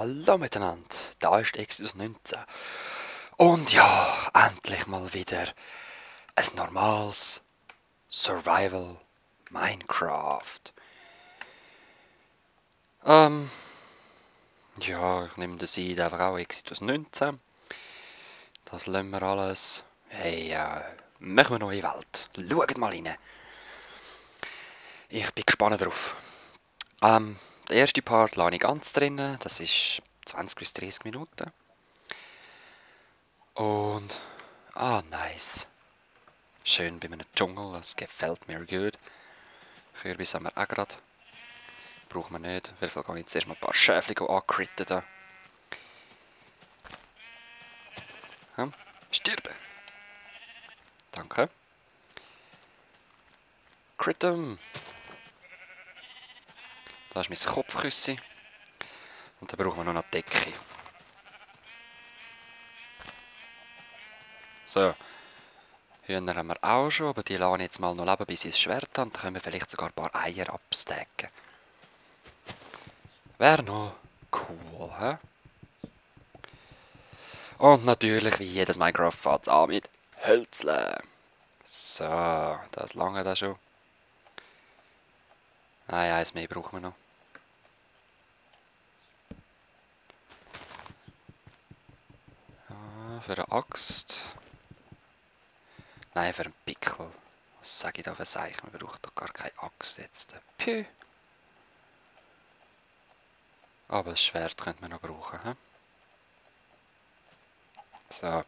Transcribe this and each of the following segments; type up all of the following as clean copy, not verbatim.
Hallo miteinander, da ist Exodus 19. Und ja, endlich mal wieder ein normales Survival Minecraft. Ja, ich nehme das Seed einfach auch Exodus 19. Das lassen wir alles. Hey, machen wir eine neue Welt. Schaut mal rein. Ich bin gespannt drauf. Der erste Part lasse ich ganz drinnen, das ist 20 bis 30 Minuten. Und, nice. Schön bei einem Dschungel, das gefällt mir gut. Kürbis haben wir auch gerade. Brauchen wir nicht. Auf jeden Fall gehe ich jetzt erstmal ein paar Schäfchen ancritten da. Hm? Stirben! Danke. Critem! Da ist mein Kopfküsse. Und dann brauchen wir noch eine Decke. So. Hühner haben wir auch schon, aber die lassen jetzt mal noch leben, bis sie das Schwert haben. Dann können wir vielleicht sogar ein paar Eier abstacken. Wäre noch cool, hä? Und natürlich, wie jedes Minecraft, fängt es an mit Hölzle. So, das lange da schon. Nein, eins mehr brauchen wir noch. Ja, für eine Axt. Nein, für einen Pickel. Was sage ich da für Zeichen? Man braucht doch gar keine Axt jetzt. Pü. Aber das Schwert könnte man noch brauchen. He? So.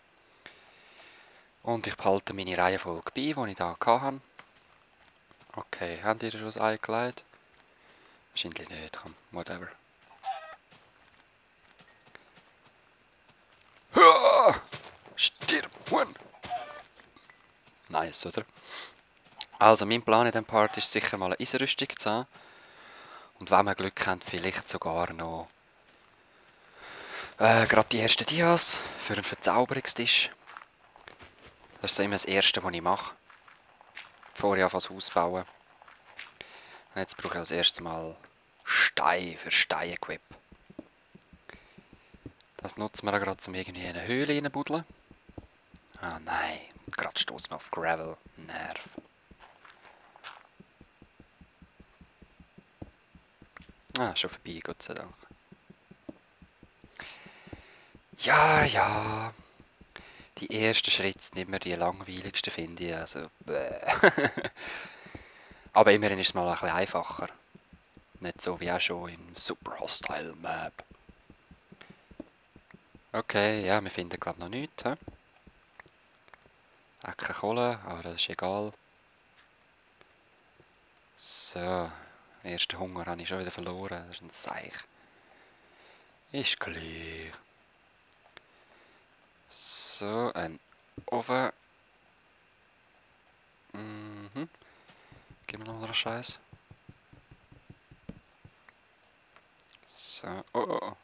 Und ich behalte meine Reihenfolge bei, die ich da hatte. Okay, habt ihr schon das Ei gelegt? Wahrscheinlich nicht, komm, whatever. Stirb, Huhn! Nice, oder? Also, mein Plan in diesem Part ist sicher mal eine Eisenrüstung zu haben. Und wenn wir Glück haben, vielleicht sogar noch gerade die ersten Dias für einen Verzauberungstisch. Das ist so immer das Erste, was ich mache. Bevor ich anfange das Haus bauen. Und jetzt brauche ich als erstes mal Stein für Stein-Equip. Das nutzen wir gerade, um irgendwie in eine Höhle reinzubuddeln. Ah nein, gerade stoßen wir auf Gravel. Nerv. Ah, schon vorbei, Gott sei Dank. Ja, ja. Die ersten Schritte sind immer die langweiligsten, finde ich. Also, aber immerhin ist es mal ein bisschen einfacher. Nicht so wie auch schon im Super Hostile Map. Okay, ja, wir finden glaube ich noch nichts. He? Auch keine Kohle, aber das ist egal. So, den ersten Hunger habe ich schon wieder verloren. Das ist ein Seich. Ist klar. So, ein Ofen. Gib mir noch mal einen Scheiß. So, oh.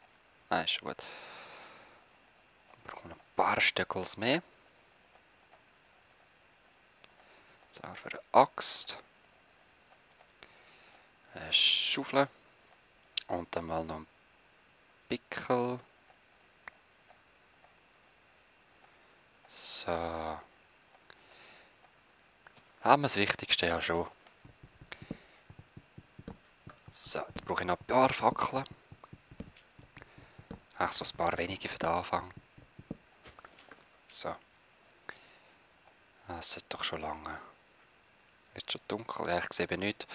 Nein, ist schon gut. Dann brauchen wir noch ein paar Stöckels mehr. So, für eine Axt. Eine Schaufel. Und dann mal noch ein Pickel. So. Haben wir das Wichtigste ja schon. So, jetzt brauche ich noch ein paar Fackeln. Ach, so ein paar wenige für den Anfang. So. Das ist doch schon lange. Wird schon dunkel. Ja, ich sehe nichts.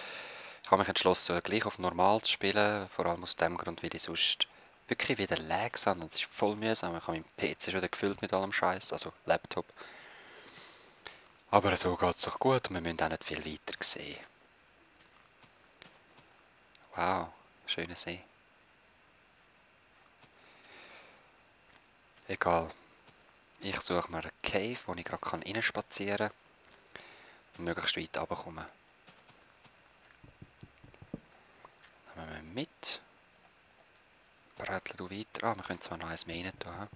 Ich habe mich entschlossen, gleich auf normal zu spielen. Vor allem aus dem Grund, weil ich sonst wirklich wieder Lags habe. Und es ist voll mühsam. Ich habe meinen PC schon wieder gefüllt mit allem Scheiß, also Laptop. Aber so geht es doch gut und wir müssen auch nicht viel weiter sehen. Wow, schöner See. Egal. Ich suche mir eine Cave, wo ich gerade reinspazieren kann und möglichst weit runterkommen. Nehmen wir mit. Brätle du weiter. Ah, wir können zwar noch eins mehr rein tun.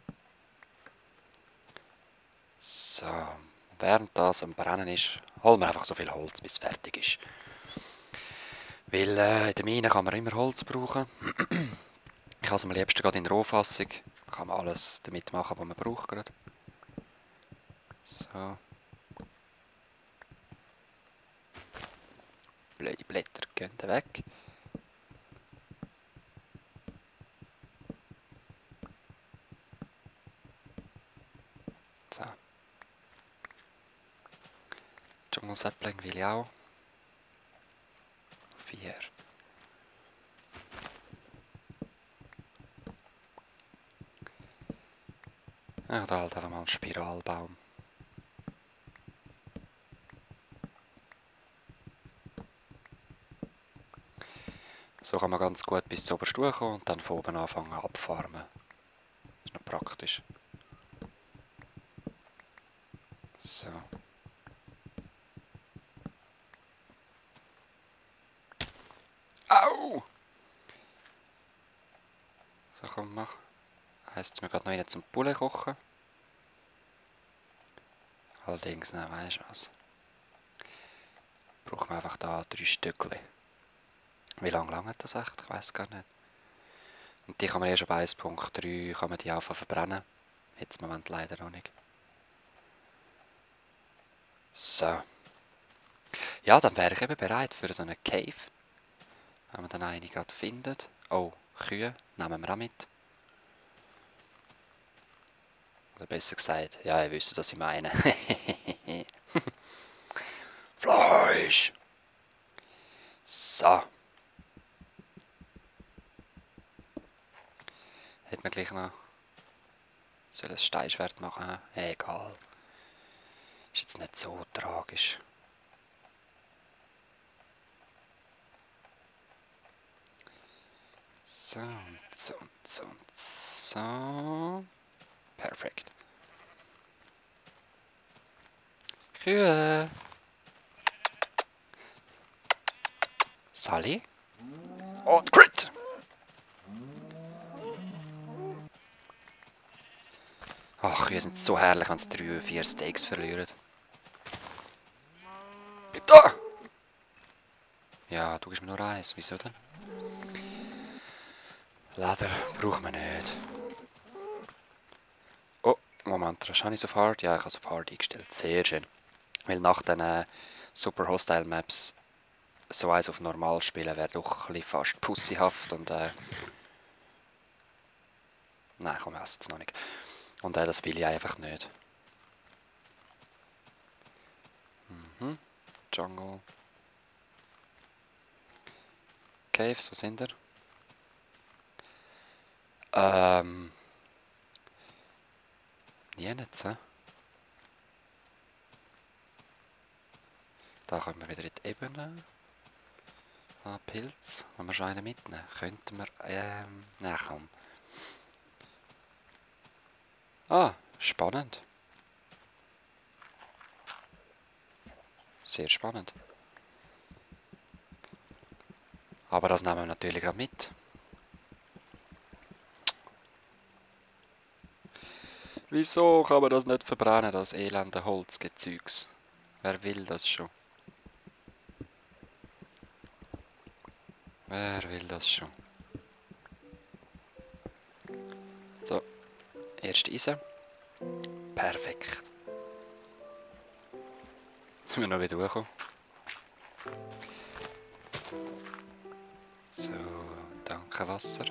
So, während das am Brennen ist, holen wir einfach so viel Holz, bis es fertig ist. Weil in der Mine kann man immer Holz brauchen. Ich Ich habe es am liebsten gerade in Rohfassung. Da kann man alles damit machen, was man braucht gerade. So. Blöde Blätter gehen weg. So. Dschungelsapling will ich auch. 4. Ja, da halt einfach mal einen Spiralbaum. So kann man ganz gut bis zu oberst kommen und dann von oben anfangen abfarmen. Ist noch praktisch. So. Au! So kann man machen. Heisst, wir gerade noch einen zum Poulet kochen. Allerdings, nein, weisst du was? Brauchen wir einfach da 3 Stückchen. Wie lange langt das echt? Ich weiß gar nicht. Und die kann man erst ab 1.3 kann man die auch verbrennen. Jetzt im Moment leider noch nicht. So. Ja, dann wäre ich eben bereit für so eine Cave. Wenn man dann eine gerade findet. Oh, Kühe nehmen wir auch mit. Oder besser gesagt, ja, ihr wisst, was ich meine. Fleisch! So. Hätte man gleich noch... Soll ein Steinschwert machen? Egal. Ist jetzt nicht so tragisch. So, so, so, so. Perfekt. Kühe. Sally. Und Crit. Ach, Kühe sind so herrlich, wenn sie 3 oder 4 Steaks verlieren. Bleib da! Ja, du gibst mir nur eins. Wieso denn? Leder braucht man nicht. Oh, Moment, was habe ich auf Hard? Ja, ich habe es auf Hard eingestellt. Sehr schön. Weil nach den Super Hostile Maps so eins auf normal spielen wäre doch ein bisschen fast pussyhaft und nein, komm, ich esse jetzt noch nicht. Und das will ich einfach nicht. Jungle. Caves, wo sind wir? Nie nicht, hä? Da kommen wir wieder in die Ebene. Ah, Pilz. Wenn wir schon einen mitnehmen, könnten wir, nein, komm. Ah, spannend. Sehr spannend. Aber das nehmen wir natürlich gerade mit. Wieso kann man das nicht verbrennen, das elende Holzgezeugs? Wer will das schon? Wer will das schon? So, erste Eisen. Perfekt. Jetzt müssen wir noch wieder hochkommen. So, danke Wasser.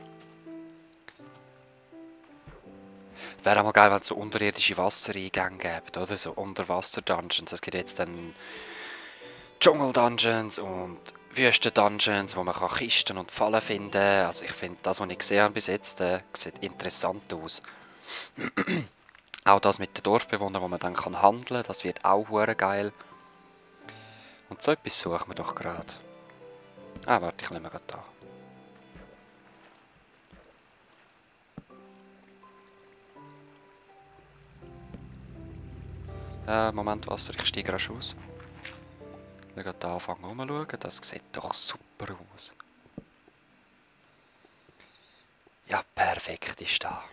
Wäre auch mal geil, wenn es so unterirdische Wassereingänge gibt, oder? So Unterwasser-Dungeons. Es gibt jetzt dann Dschungel-Dungeons und Wüsten-Dungeons, wo man Kisten und Fallen finden kann. Also ich finde, das, was ich gesehen habe bis jetzt, sieht interessant aus. Auch das mit den Dorfbewohnern, wo man dann handeln kann, das wird auch hure geil. Und so etwas suchen wir doch gerade. Ah, warte, ich nehme mal gerade da. Moment, Wasser, ich steige rasch aus. Ich will hier anfangen rumzuschauen, das sieht doch super aus. Ja, perfekt ist da.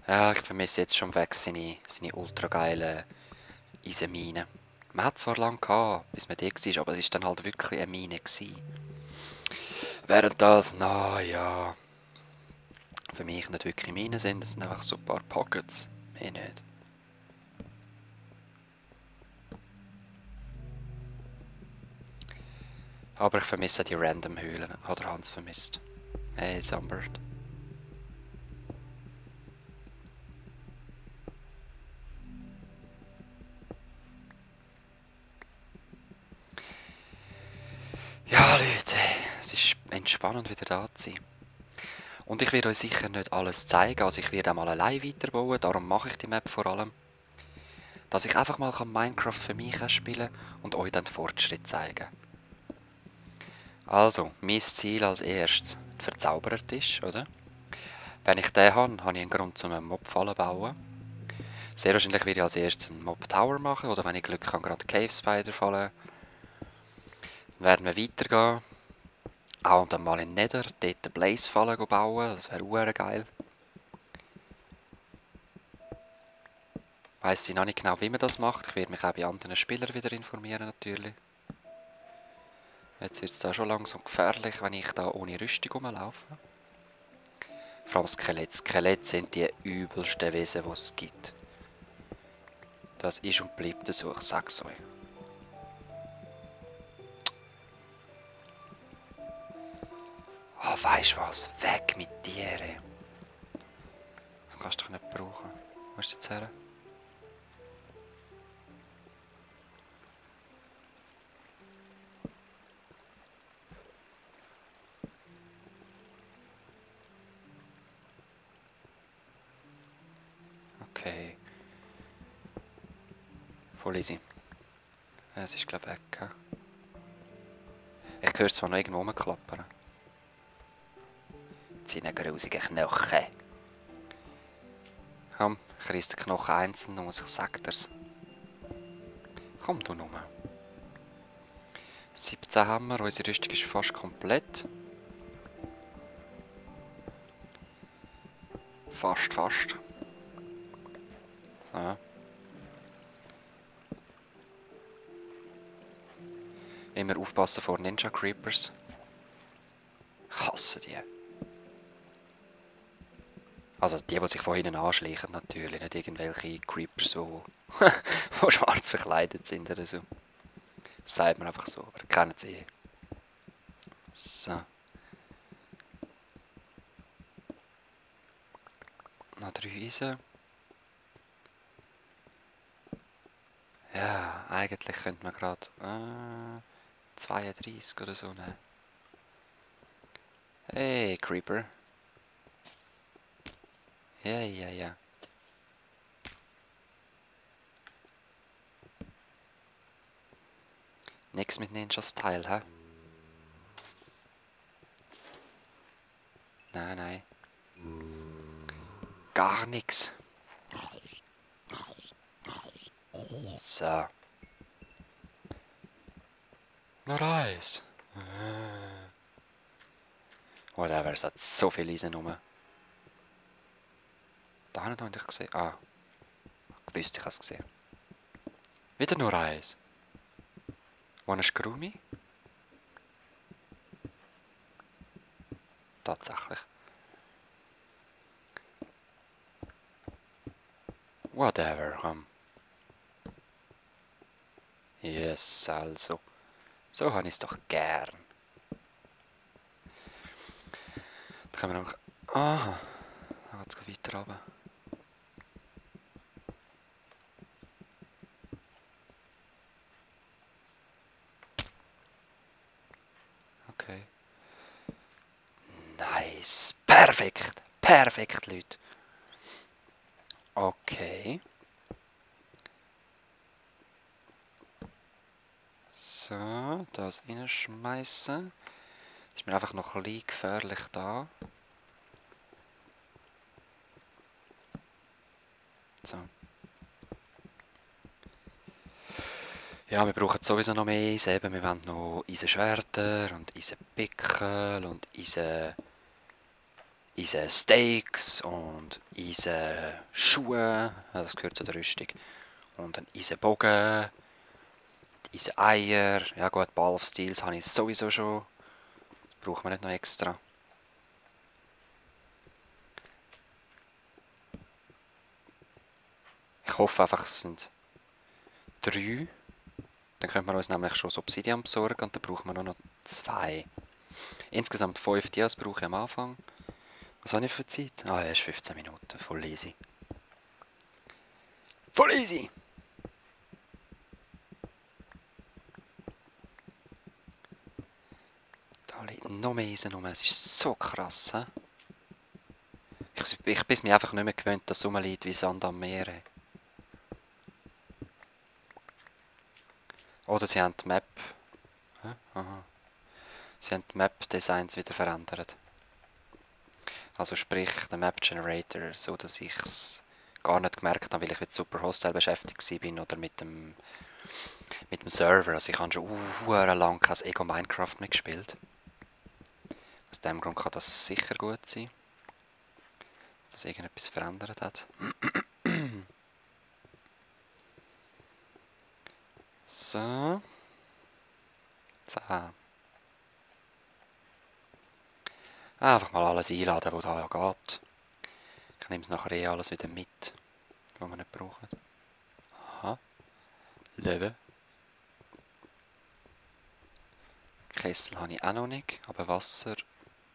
Ja, ich vermisse jetzt schon weg seine ultra geilen Eisenminen. Man hat zwar lange gehabt, bis man da war, aber es war dann halt wirklich eine Mine gewesen. Während das, naja, für mich nicht wirklich Minen sind, das sind einfach so ein paar Pockets. Mehr nicht. Aber ich vermisse die random Höhlen. Hat der Hans vermisst. Hey, Sunbird. Ja, Leute, es ist entspannend wieder da zu sein. Und ich werde euch sicher nicht alles zeigen, also ich werde auch mal allein weiterbauen, darum mache ich die Map vor allem. Dass ich einfach mal Minecraft für mich spielen kann und euch dann den Fortschritt zeigen. Also, mein Ziel als erstes, der Verzauberertisch, oder? Wenn ich den habe, habe ich einen Grund zum einen Mob-Fallen bauen. Sehr wahrscheinlich werde ich als erstes einen Mob-Tower machen, oder wenn ich Glück habe, gerade Cave Spider fallen. Dann werden wir weitergehen. Auch und dann mal in Nether, dort eine Blaze-Falle bauen, das wäre auch geil. Weiss ich noch nicht genau, wie man das macht. Ich werde mich auch bei anderen Spielern wieder informieren, natürlich. Jetzt wird es da schon langsam gefährlich, wenn ich da ohne Rüstung rumlaufe. Vor allem Skelett. Skelett sind die übelsten Wesen, die es gibt. Das ist und bleibt so, ich sag's euch. Ah, oh, weisst du was? Weg mit dir. Das kannst du doch nicht brauchen. Wo ist jetzt her? Okay. Voll easy. Es ist glaube ich weg. Ich höre es zwar noch irgendwo rumklappern. Seine grusigen Knochen. Komm, ich reiss den Knochen einzeln aus, ich sag dir's. Komm du nur. 17 haben wir, unsere Rüstung ist fast komplett. Fast. So. Immer aufpassen vor Ninja Creepers. Ich hasse die. Also die sich von hinten anschleichen natürlich, nicht irgendwelche Creepers, die schwarz verkleidet sind oder so. Das sagt man einfach so, aber kennen sie eh. So. Noch 3 Eisen. Ja, eigentlich könnte man gerade 32 oder so nehmen. Hey, Creeper. Ja. Nix mit Ninja-Style, hä? Nein. Gar nix. So. Noch Eis. Whatever, es hat so viel Eisen rum. Da habe ich gesehen. Ah. Ich wusste, ich habe es gesehen. Wieder nur Eis. Wo ist Grumi? Tatsächlich. Whatever, komm. Yes, also. So habe ich es doch gern. Dann können wir noch... Aha. Dann geht es weiter runter. Okay. Nice. Perfekt, Leute. Okay. So, das reinschmeißen. Ist mir einfach noch ein bisschen gefährlich da. So. Ja, wir brauchen sowieso noch mehr Eisen. Eben, wir wollen noch Eisenschwerter und Eisenpickel und Eisensteaks und Eisenschuhe. Das gehört zu der Rüstung. Und ein Eisenbogen. Unsere Eier. Ja gut, Ball of Steels habe ich sowieso schon. Das brauchen wir nicht noch extra. Ich hoffe einfach, es sind 3. Dann können wir uns nämlich schon das Obsidian besorgen und dann brauchen wir nur noch 2. Insgesamt 5 Dias brauche ich am Anfang. Was habe ich für Zeit? Ah, erst 15 Minuten. Voll easy. Voll easy! Da liegt noch mehr Eisen rum. Es ist so krass, hä? Ich bin mir einfach nicht mehr gewöhnt, dass es rumliegt wie Sand am Meer. Oder sie haben die Map... Aha. Sie haben die Map-Designs wieder verändert. Also sprich, der Map-Generator, so dass ich es gar nicht gemerkt habe, weil ich mit Super Hostile beschäftigt war oder mit dem Server. Also ich habe schon lang kein Ego Minecraft mehr gespielt. Aus dem Grund kann das sicher gut sein, dass irgendetwas verändert hat. So. 10. Einfach mal alles einladen, was da geht. Ich nehme es nachher eh alles wieder mit, was wir nicht brauchen. Aha. Löwe. Kessel habe ich auch noch nicht, aber Wasser...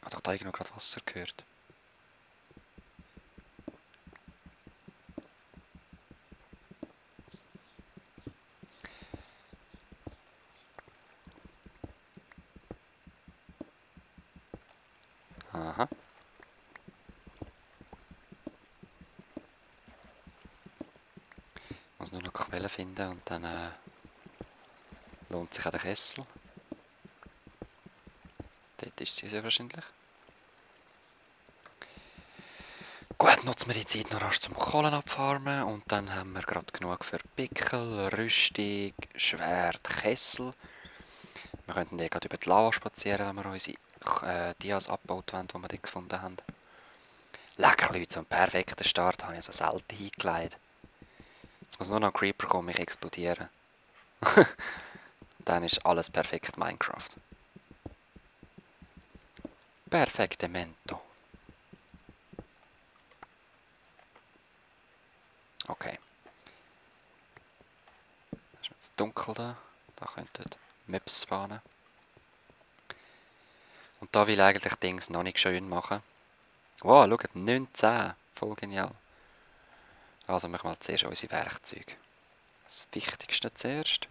Hat doch da irgendwo gerade Wasser gehört? Aha. Ich muss nur noch Quellen finden und dann lohnt sich auch der Kessel. Dort ist sie sehr wahrscheinlich. Gut, nutzen wir die Zeit noch rasch zum Kohlen abfarmen und dann haben wir gerade genug für Pickel, Rüstung, Schwert, Kessel. Wir könnten dann gerade über die Lava spazieren, wenn wir unsere Dias abgebaut haben, die wir dort gefunden haben. Lecker Leute, so einen perfekten Start habe ich so selten hingelegt. Jetzt muss nur noch ein Creeper kommen, mich explodieren. Dann ist alles perfekt Minecraft. Perfektemento. Okay. Das ist jetzt dunkel da. Da könnten Maps spawnen. Und da will ich eigentlich Dings noch nicht schön machen. Wow, schaut, 19. Voll genial. Also machen wir zuerst unsere Werkzeuge. Das Wichtigste zuerst.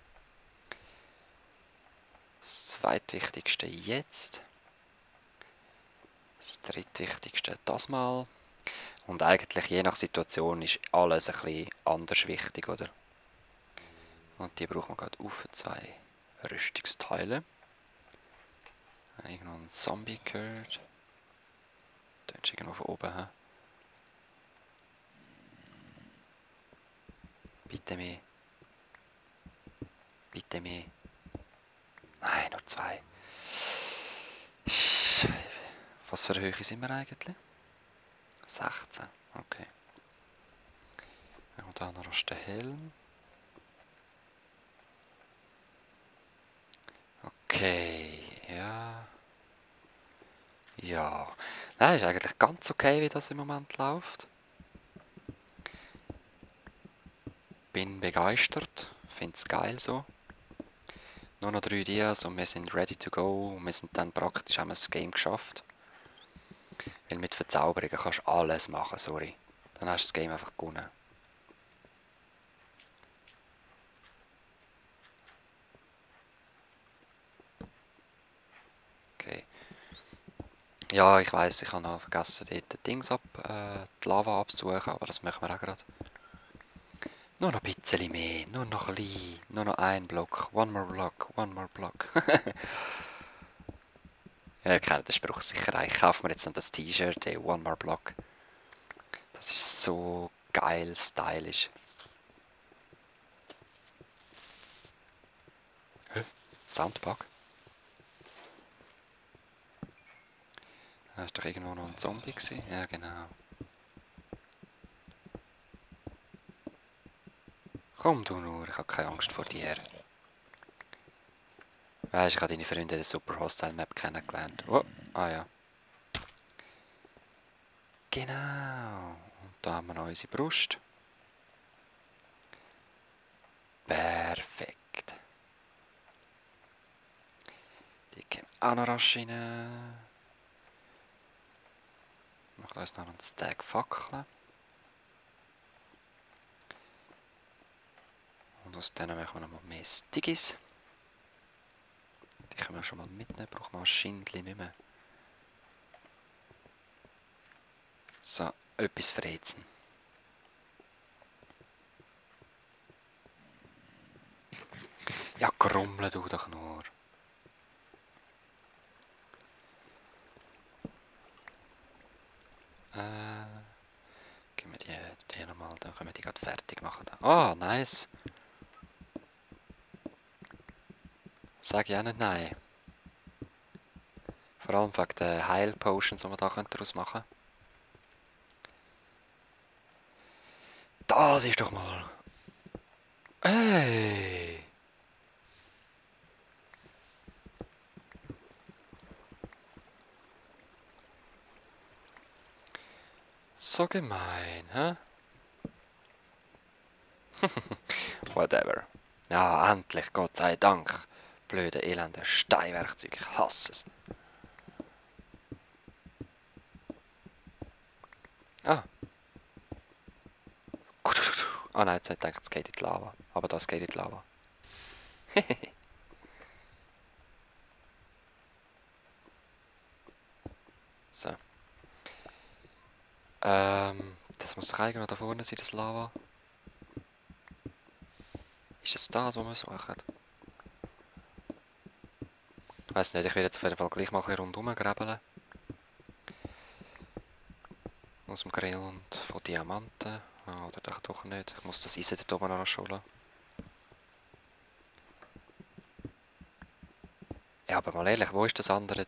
Das Zweitwichtigste jetzt. Das Drittwichtigste das mal. Und eigentlich je nach Situation ist alles ein bisschen anders wichtig, oder? Und die brauchen wir gerade auf 2 Rüstungsteile. Irgendwo ein Zombie gehört. Da ist irgendwo von oben. He? Bitte mehr. Bitte mehr. Nein, nur 2. Scheibe. Was für eine Höhe sind wir eigentlich? 16. Okay. Und dann noch den Helm. Okay, ja. Ja. Nein, ist eigentlich ganz okay, wie das im Moment läuft. Bin begeistert. Find's geil so. Nur noch 3 Dias und wir sind ready to go. Und wir sind dann praktisch, haben wir das Game geschafft. Weil mit Verzauberungen kannst du alles machen, sorry. Dann hast du das Game einfach gewonnen. Okay. Ja, ich weiss, ich habe noch vergessen, dort die Dings die Lava abzusuchen, aber das machen wir auch gerade. Nur noch ein bisschen mehr, nur noch ein bisschen, nur noch ein Block. One more block, one more block. Ja, ihr kennt den Spruch sicher. Ich kaufe mir jetzt noch das T-Shirt, One more block. Das ist so geil, stylisch. Hä? Soundbug? Da war doch irgendwo noch ein Zombie gewesen. Ja, genau. Komm du nur, ich habe keine Angst vor dir. Weißt, ich habe deine Freunde in der Super Hostile Map kennengelernt. Oh, ah ja. Genau. Und da haben wir noch unsere Brust. Perfekt. Die gehen auch noch rasch rein. Machen uns noch einen Stack Fackeln. Und aus denen machen wir noch mal mehr Stiggies. Die können wir schon mal mitnehmen. Brauchen wir wahrscheinlich nicht mehr. So, etwas verheizen. Ja, grummel du doch nur. Geben wir die nochmal, dann können wir die gerade fertig machen. Ah, nice. Sag ich auch nicht nein. Vor allem wegen den Heil-Potions, die wir da daraus machen können. Das ist doch mal... Ey! So gemein, hä? Whatever. Ja, endlich, Gott sei Dank. Blöde, elende Steinwerkzeug, ich hasse es. Ah. Ah nein, jetzt denke ich, es geht in die Lava. Aber das geht in die Lava. So. Das muss doch eigentlich noch da vorne sein, das Lava. Ist es das, was wir suchen? Ich weiss nicht, ich werde jetzt auf jeden Fall gleich mal ein bisschen rundherum gräbeln. Aus dem Grill und von Diamanten. Ah, oder doch nicht. Ich muss das Eisen dort oben noch schulen. Ja, aber mal ehrlich, wo ist das andere?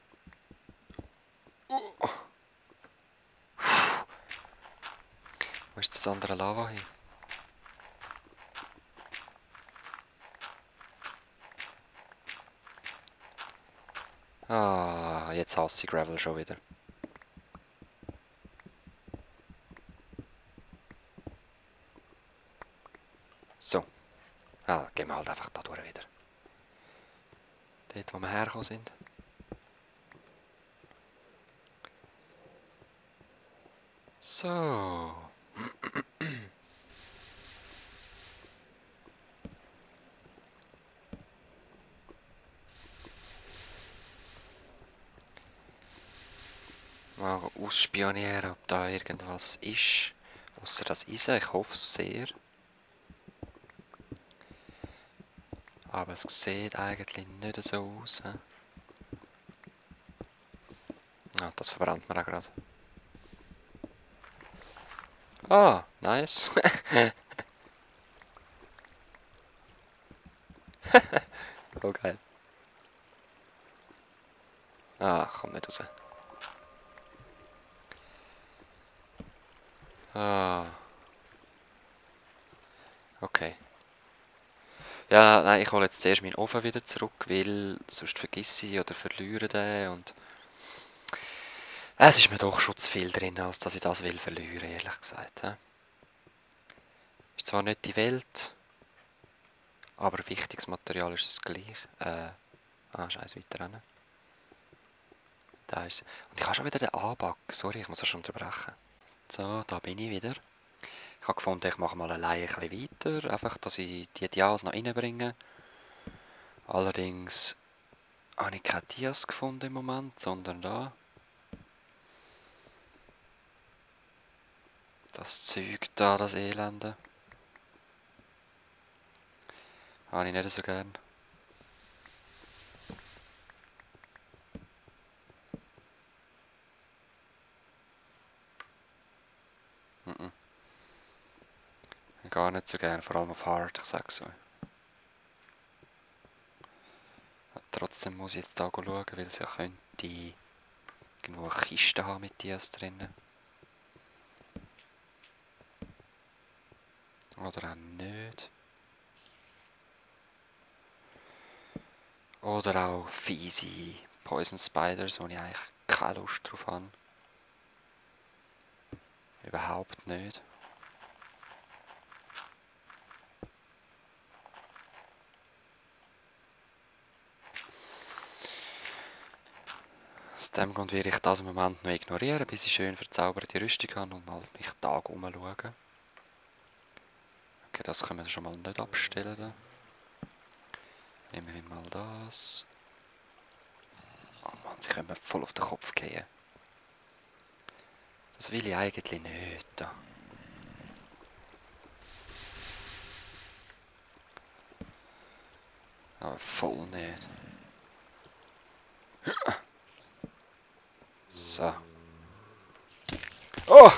Wo ist das andere Lava hin? Ah, jetzt hasse ich Gravel schon wieder. So. Ah, gehen wir halt einfach da durch wieder. Dort, wo wir hergekommen sind. So. Mal ausspionieren, ob da irgendwas ist. Ausser das Eisen, ich hoffe es sehr. Aber es sieht eigentlich nicht so aus. Ah, das verbrannt man auch gerade. Ah, nice. Voll geil. Ah, komm nicht raus. Ah. Okay. Ja, nein, ich hole jetzt zuerst meinen Ofen wieder zurück, weil sonst vergesse ich oder verliere den und... Es ist mir doch schon zu viel drin, als dass ich das will verlieren, ehrlich gesagt. Ist zwar nicht die Welt, aber wichtiges Material ist es gleich. Scheiße, weiter rennen. Da ist... Und ich habe schon wieder den Anback. Sorry, ich muss das schon unterbrechen. So, da bin ich wieder. Ich habe gefunden, ich mache mal alleine ein bisschen weiter, einfach, dass ich die Dias noch reinbringe. Allerdings habe ich keine Dias gefunden im Moment, sondern da. Das Zeug da, das Elende. Habe ich nicht so gern. Gar nicht so gern, vor allem auf Hard, ich sag's euch. Trotzdem muss ich jetzt da schauen, weil es ja könnte irgendwo eine Kiste haben mit Dias drinnen. Oder auch nicht. Oder auch fiese Poison Spiders, wo ich eigentlich keine Lust drauf habe. Überhaupt nicht. Aus dem Grund werde ich das im Moment noch ignorieren, bis ich schön verzauberte Rüstung habe und mal mich Tag umschauen. Okay, das können wir schon mal nicht abstellen. Da. Nehmen wir mal das. Oh Mann, sie können mir voll auf den Kopf gehen. Das will ich eigentlich nicht. Da. Aber voll nicht. So. Oh!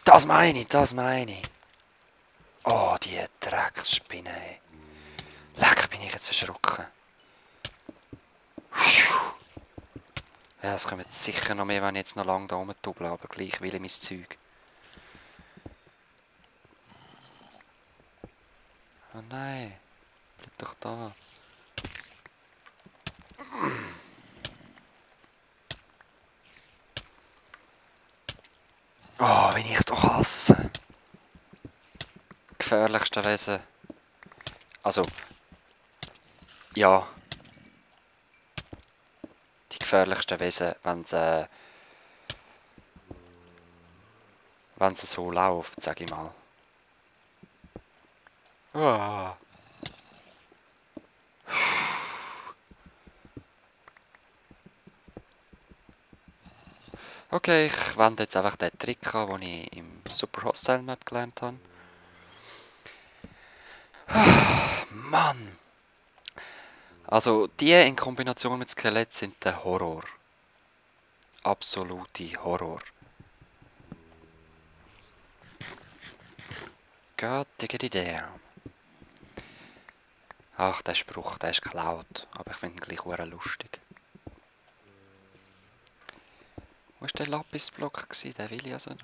Das meine ich, das meine ich. Oh, die Drecksspinne, ey. Leck, bin ich jetzt verschrocken. Ja, es kommen jetzt sicher noch mehr, wenn ich jetzt noch lange da rumtubbel, aber gleich will ich mein Zeug. Oh nein, bleib doch da. Oh, wenn ich es doch hasse. Gefährlichste Wesen. Also, ja. Die gefährlichsten Wesen, wenn sie so läuft, sag ich mal. Ah. Okay, ich wende jetzt einfach den Trick an, den ich im Super Hostile Map gelernt habe. Mann! Also, die in Kombination mit Skelett sind der Horror. Absolute Horror. God diggity damn. Ach, der Spruch, der ist geklaut, aber ich finde ihn gleich sehr lustig. Wo war der Lapisblock? Den will ich also noch.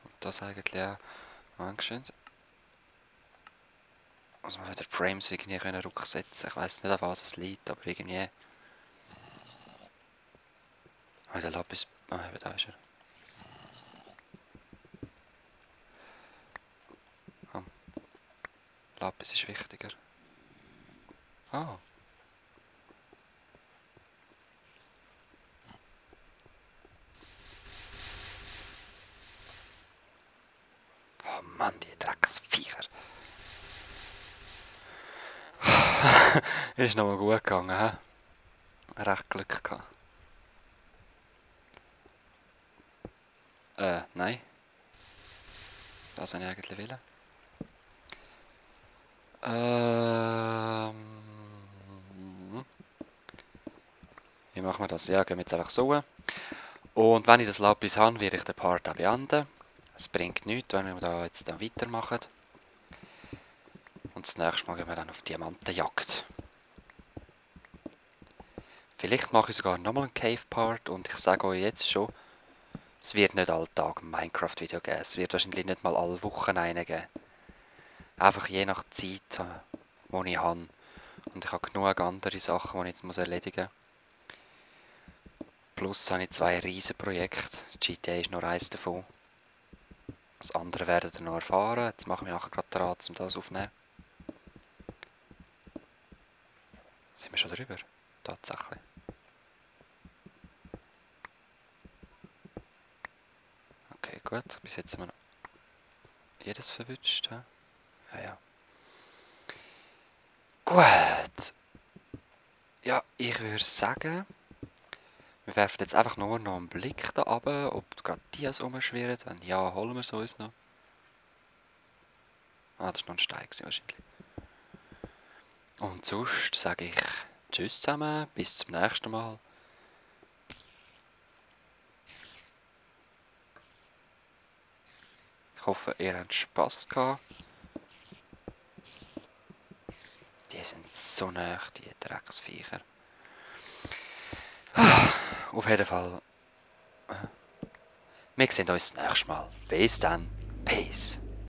Und das eigentlich auch. Dankeschön. Also man wieder die Frames irgendwie rücksetzen. Ich weiss nicht, an was es liegt, aber irgendwie. Oh, der Lapis. Ah, eben da ist er. Komm. Lapis ist wichtiger. Ah. Oh Mann, die Drecksviecher. Ist nochmal gut gegangen, hä? Recht Glück gehabt. Nein. Was soll ich eigentlich wollen? Wie machen wir das? Ja, gehen wir jetzt einfach so. Und wenn ich das Lapis habe, werde ich den Part auch beenden. Es bringt nichts, wenn wir da jetzt dann weitermachen. Und das nächste Mal gehen wir dann auf Diamantenjagd. Vielleicht mache ich sogar nochmal einen Cave-Part und ich sage euch jetzt schon, es wird nicht alle Tage ein Minecraft-Video geben. Es wird wahrscheinlich nicht mal alle Wochen einen geben. Einfach je nach Zeit, die ich habe. Und ich habe genug andere Sachen, die ich jetzt erledigen muss. Plus habe ich 2 riesen Projekte. GTA ist nur eins davon. Das andere werdet ihr noch erfahren. Jetzt mache ich nachher gerade dran, um das aufzunehmen. Sind wir schon drüber? Tatsächlich. Okay, gut. Bis jetzt haben wir noch jedes verwünscht. Ja, ja. Gut. Ja, ich würde sagen, wir werfen jetzt einfach nur noch einen Blick da runter, ob gerade die rumschwirren. Wenn ja, holen wir es uns noch. Ah, das war noch ein Stein wahrscheinlich. Und sonst sage ich Tschüss zusammen, bis zum nächsten Mal. Ich hoffe, ihr habt Spass gehabt. Die sind so nah, die Drecksviecher. Auf jeden Fall. Wir sehen uns das nächste Mal. Bis dann. Peace.